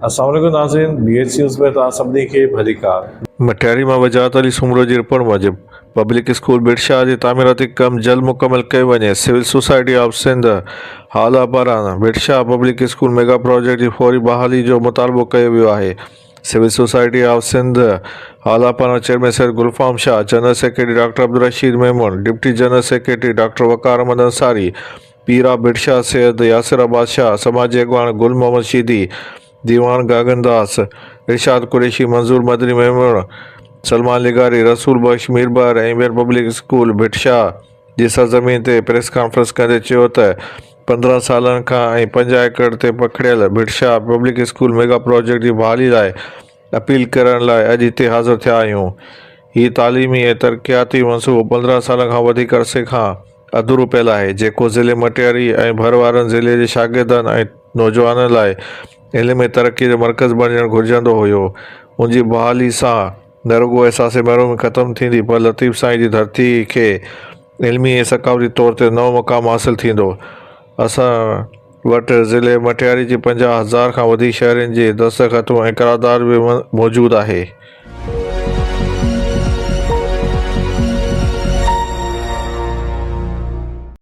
السلام عليڪم ناظرين بي ايڇ نيوز ۾ توهان سڀني کي ڀليڪار. مٽياري مان وجاهت علي سومرو جي رپورٽ موجب پبلڪ اسڪول ڀٽ شاهه جي تعميراتي ڪم جلد مڪمل ڪيو وڃي، civil society of Sindh Hala پاران Bhit Shah public school mega project جي فوري بحالي جو مطالبو ڪيو ويو آهي، civil society of Sindh Hala پاران chairman Syed Gulfam Shah, general secretary doctor Abdul Rasheed Memon, deputy general secretary doctor Waqar Ahmed Ansari, Pir of Bhit Shah Syed Yasir Abbas Shah, سماجي اڳواڻ گل محمد شيدي، ديوان گاگن داس، ارشاد قريشي، منظور مدني ميمڻ، سلمان لغاري، رسول بخش ميربحر ۽ ٻين پبلڪ اسڪول ڀٽ شاهه جي سرزمين تي پريس ڪانفرنس ڪندي چيو ته 15 سالن کان ۽ 50 ايڪڙ تي پکڙيل Bhit Shah public school mega project جي بحالي لاء اپيل ڪرڻ لاء اڄ هتي حاضر ٿيا آهيون. هي تعليمي ۽ ترقياتي منصوبو 15 سالن کان وڌيڪ عرصي کان اڌورو پيل آهي، جيڪو ضلعي مٽياري ۽ ڀر وارن ضلعي جي شاگردن ۽ نوجوانن لاء علم ۽ ترقي جو مرڪز بڻجڻ گهرجندو هيو. ان جي بحالي سان نه رڳو احساس محرومي ختم ٿيندي پر لطيف سائين جي ڌرتي کي علمي ۽ ثقافتي طور تي نئون مقام حاصل ٿيندو. اسان وٽ ضلعي مٽياري جي 50 هزار کان وڌيڪ شهرين جي دستخطون ۽ قرارداد به موجود آهي.